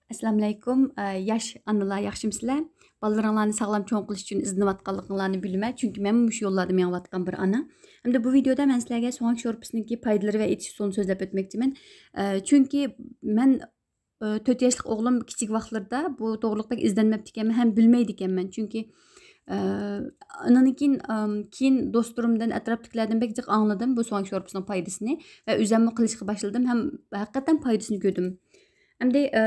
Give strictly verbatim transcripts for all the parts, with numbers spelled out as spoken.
ئەسسالامۇئەلەيكۇم. ئە، ياش ئانىلار، ياخشىمۇسىلەر؟ بالىلىرىڭلارنى ساغلام چوڭ قىلىش ئۈچۈن ئىزدىنىۋاتقانلىقىڭلارنى بىلىمەن، چۈنكى مەنمۇ مۇشۇ يوللاردا مېڭىۋاتقان بىر ئانا. ئەمدى بۇ ۋىدېيودا مەن سىلەرگە سۆڭەك شورپىسىنىڭكى پايدىلىرى ۋە ئېتىش ئۇسۇلىنى سۆزلەپ ئۆتمەكچىمەن. ئە، چۈنكى مەن، ئە، تۆت ياشلىق ئوغلۇم كىچىك ۋاقىتلىرىدا بۇ توغرىلىق بەك ئىزدەنمەپتىكەنمەن ھەم بىلمەيدىكەنمەن. چۈنكى، ئە، ئانىڭدىن كېيىن، ئەم، كېيىن دوستلىرىمدىن، ئەتراپتىكىلەردىن بەك جىق ئاڭلىدىم بۇ سۆڭەك شورپىسىنىڭ پايدىسىنى ۋە ئۆزۈممۇ قىلىشقا باشلىدىم ھەم ھەقىقەتەن پايدىسىنى كۆردۈم. ئەمدى، ئە،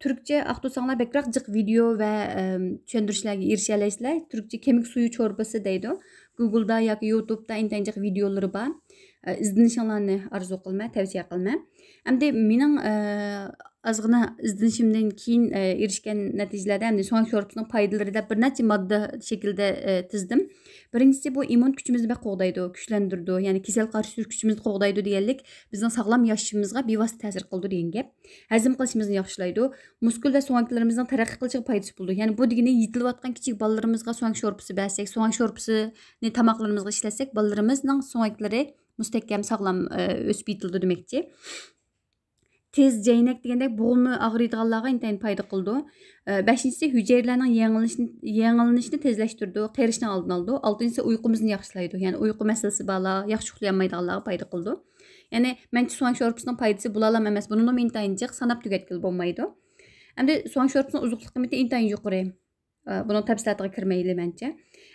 تۈركچە ئاختۇرساڭلار بەكرەك جىق ۋىدېئو ۋە، ئەم، چۈشەندۈرۈشلەرگە ئېرىشەلەيسىلەر. تۈركچە كېمىك سۈيى چوربىسى دەيدۇ. گۇگلدا ياكى يۇتۇبتا ئىنتايىن جىق ۋىدېئولىرى بار. ئە، ئىزدىنىشىڭلارنى ئارزۇ قىلىمەن، تەۋسىيە قىلىمەن. ئەمدى مېنىڭ، ئە، ئازغىنە ئىزدىنىشىمدىن كېيىن، ئە، ئېرىشكەن نەتىجىلەردە ئەمدى سۆڭەك شورپىسىنىڭ پايدىلىرى دەپ بىر نەچچە ماددا شەكلىدە، ئە، تىزدىم. بىرىنچىسى، بۇ ئىممۇن كۈچىمىزنى بەك قوغدايدۇ، كۈچلەندۈرىدۇ. يەنى كېسەل قارشى تۇرۇش كۈچىمىزنى قوغدايدۇ دېگەنلىك، بىزنىڭ ساغلام ياشىشىمىزغا بىۋاسىتە تەسىر قىلىدۇ دېگەن گەپ. ھەزىم قىلىشىمىزنى ياخشىلايدۇ. مۇسكۇل ۋە سۆڭەكلىرىمىزنىڭ تەرەققىي قىلىشىغا پايدىسى بولىدۇ. يەنى بۇ دېگىنى يېتىلىۋاتقان كىچىك بالىلىرىمىزغا سۆڭەك شورپىسى بەرسەك، سۆڭەك شورپىسىنى تاماقلىرىمىزغا ئىشلەتسەك، بالىلىرىمىزنىڭ سۆڭەكلىرى مۇستەھكەم، ساغلام، ئە، ئۆسۈپ يېتىلىدۇ دېمەكچى. تېز جەينەك دېگەندەك بوغۇمى ئاغرىيدىغانلارغا ئىنتايىن پايدا قىلىدۇ. ئە، بەشىنچىسى، ھۈجەيرىلەرنىڭ يېڭىلىنىشىنى، يېڭىلىنىشىنى تېزلەشتۈرىدۇ، قېرىشنىڭ ئالدىنى ئالىدۇ. ئالتىنچىسى، ئۇيقۇمىزنى ياخشىلايدۇ. يەنى ئۇيقۇ مەسىلىسى بارلار، ياخشى ئۇخلىيالمايدىغانلارغا پايدا قىلىدۇ. يەنى مەنچە سۆڭەك شورپىسىنىڭ پايدىسى بولالام ئەمەس، بۇنىڭدىمۇ ئىنتايىن جىق، ساناپ تۈگەتكىلى بولمايدۇ. ئەمدى سۆڭەك شورپىسىنىڭ ئوزۇقلۇق قىممىتى ئىنتايىن يۇقىرى. ئە، بۇنىڭ تەپسىلاتىغا كىرمەيلى مەنچە.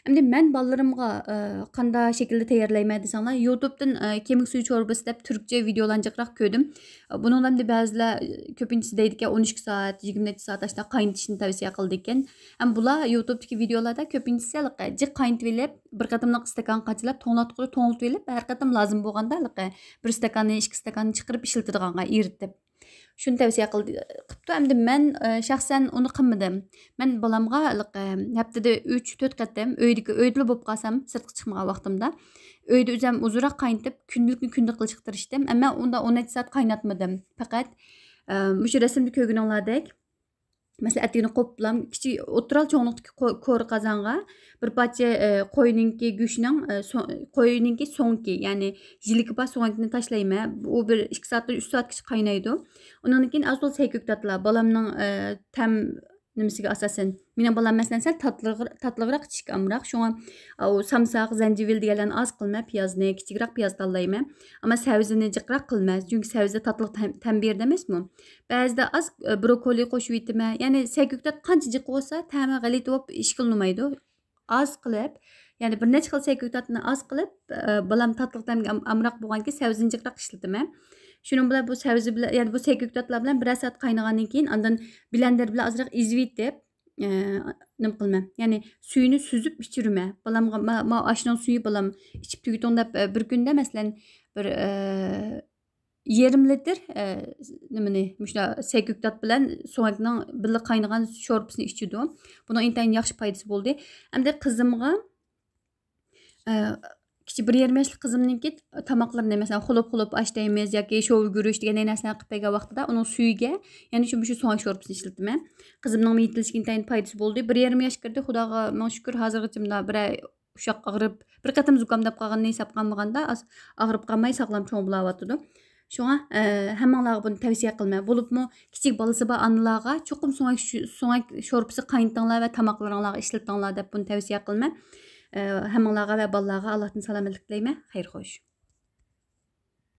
ئەمدى مەن بالىلىرىمغا، ئە، قانداق شەكىلدە تەييارلايمەن دېسەڭلار، يۇتۇبتىن، ئە، كېمىك سۈيى چوربىسى دەپ تۈركچە ۋىدېئولارنى جىقراق كۆردۈم. ئە، بۇنىڭدا ئەمدى بەزىلەر، ئە، كۆپىنچىسى دەيدىكەن، ئون ئىككى سائەت، يىگىرمە نەچچە سائەت ئاشۇنداق قاينىتىشنى تەۋسىيە قىلىدىكەن. ئەمما بۇلار يۇتۇبتىكى ۋىدېئولاردا كۆپىنچىسى ھېلىقى جىق قاينىتىۋېلىپ، بىر قېتىملىق ئىستاكانغا قاچىلاپ، توڭلاتقۇچىدا توڭلىتىۋېلىپ، ھەر قېتىم لازىم بولغاندا ھېلىقى بىر ئىستاكاننى، ئىككى ئىستاكاننى چىقىرىپ ئىشلىتىدىغانغا ئېرىتىپ. شۇنى تەۋسىيە قىلدى، قىپتۇ. ئەمدى مەن، ئە، شەخسەن ئۇنى قىلمىدىم. مەن بالامغا ھېلىقى، ھەپتىدە ئۈچ، تۆت قېتىم ئۆيدىكى، ئۆيدىلا بولۇپ قالسام، سىرتقا چىقمىغان ۋاقتىمدا، ئۆيدە ئۆزۈم ئۇزۇنراق قاينىتىپ، كۈندىلىكنى كۈندە قىلىشقا تىرىشتىم. ئەمما ئۇندا ئون نەچچە سائەت قايناتمىدىم. پەقەت، ئە، مۇشۇ رەسىمدە كۆرگىنىڭلاردەك، مەسىلەن، ئەتىگىنى قوپلام، كىچىك ئوتتۇرا چوڭلۇقتىكى كو-، كورا قازانغا بىر پارچە، ئە، قوينىڭكى گۆشىنىڭ، ئە، سو-، قوينىڭكى سۆڭىكى، يەنى يىلىكى بار سۆڭەكنى تاشلايمەن. ئۇ بىر ئىككى سائەتتىن ئۈچ سائەتكىچە قاينايدۇ. ئۇنىڭدىن كېيىن ئاز تولا سەي كۆكتاتلار، بالامنىڭ، ئە، تەم نېمىسىگە ئاساسەن. مېنىڭ بالام، مەسىلەن، سەل تاتلىق-، تاتلىقراق ئىچىشكە ئامراق. شۇڭا ئۇ سامساق، زەنجىۋىل دېگەنلەرنى ئاز قىلىمەن، پىيازنى، كىچىكرەك پىياز تاللايمەن. ئەمما سەۋزىنى جىقراق قىلىمەن، چۈنكى سەۋزە تاتلىق تەم، تەم بېرىدۇ ئەمەسمۇ؟ بەزىدە ئاز، ئە، بروكولى قوشۇۋېتىمەن. يەنى سەي كۆكتات قانچە جىق بولسا، تەمى غەلىتە بولۇپ ئىشكىلىنمايدۇ. ئاز قىلىپ، يەنى بىر نەچچە خىل سەي كۆكتاتنى ئاز قىلىپ، ئە، بالام تاتلىق تەمگە ئام-، ئامراق بولغانكى سەۋزىنى جىقراق ئىشلىتىمەن. شۇنىڭ بىلەن بۇ سەۋزە بىلەن، يەنى بۇ سەي كۆكتاتلار بىلەن بىرەر سائەت قاينىغاندىن كېيىن، ئاندىن بلەندېر بىلەن ئازراق ئېزىۋېتىپ، ئە، نېمە قىلىمەن؟ يەنى سۈيىنى سۈزۈپ ئىچۈرىمەن. بالامغا، ما-، ما-، ئاشۇنىڭ سۈيى بالام ئىچىپ تۈگىتىڭ دەپ، ئە، بىر كۈندە، مەسىلەن، بىر، ئە، يېرىم لىتىر، ئە، نېمىنى، مۇشۇنداق سەي كۆكتات بىلەن سۆڭەكنىڭ بىللە قاينىغان شورپىسىنى ئىچىدۇ. بۇنىڭ ئىنتايىن ياخشى پايدىسى بولدى. ئەمدى قىزىمغا، ئە، كىچىك بىر يېرىم ياشلىق قىزىمنىڭكى تاماقلىرىنى، مەسىلەن، خۇلۇپ-خۇلۇپ ئاش دەيمىز ياكى شوۋا گۈرۈچ دېگەندەك نەرسىلەرنى قىلىپ بەرگەن ۋاقتىدا ئۇنىڭ سۈيىگە يەنە شۇ، مۇشۇ سۆڭەك شورپىسىنى ئىشلىتىمەن. قىزىمنىڭمۇ يېتىلىشىگە ئىنتايىن پايدىسى بولدى. بىر يېرىم ياش كىردى، خۇداغا مىڭ شۈكۈر، ھازىرغىچە مۇنداق بىرەر ئۇششاق ئاغرىپ، بىر قېتىم زۇكامداپ قالغىنىنى ھېسابقا ئالمىغاندا، ئاز-، ئاغرىپ قالماي ساغلام چوڭ بولاۋاتىدۇ. شۇڭا، ئە، ھەممىڭلارغا بۇنى تەۋسىيە قىلىمەن. بولۇپمۇ كىچىك بالىسى بار ئانىلارغا چوقۇم سۆڭەك شۇ-، سۆڭەك شورپىسى قاينىتىڭلار ۋە تاماقلىرىڭلارغا ئىشلىتىڭلار دەپ بۇنى تەۋسىيە قىلىمەن. ئە، ھەممىڭلارغا ۋە بالىلارغا ئاللاھتىن سالامەتلىك تىلەيمەن. خەير خوش.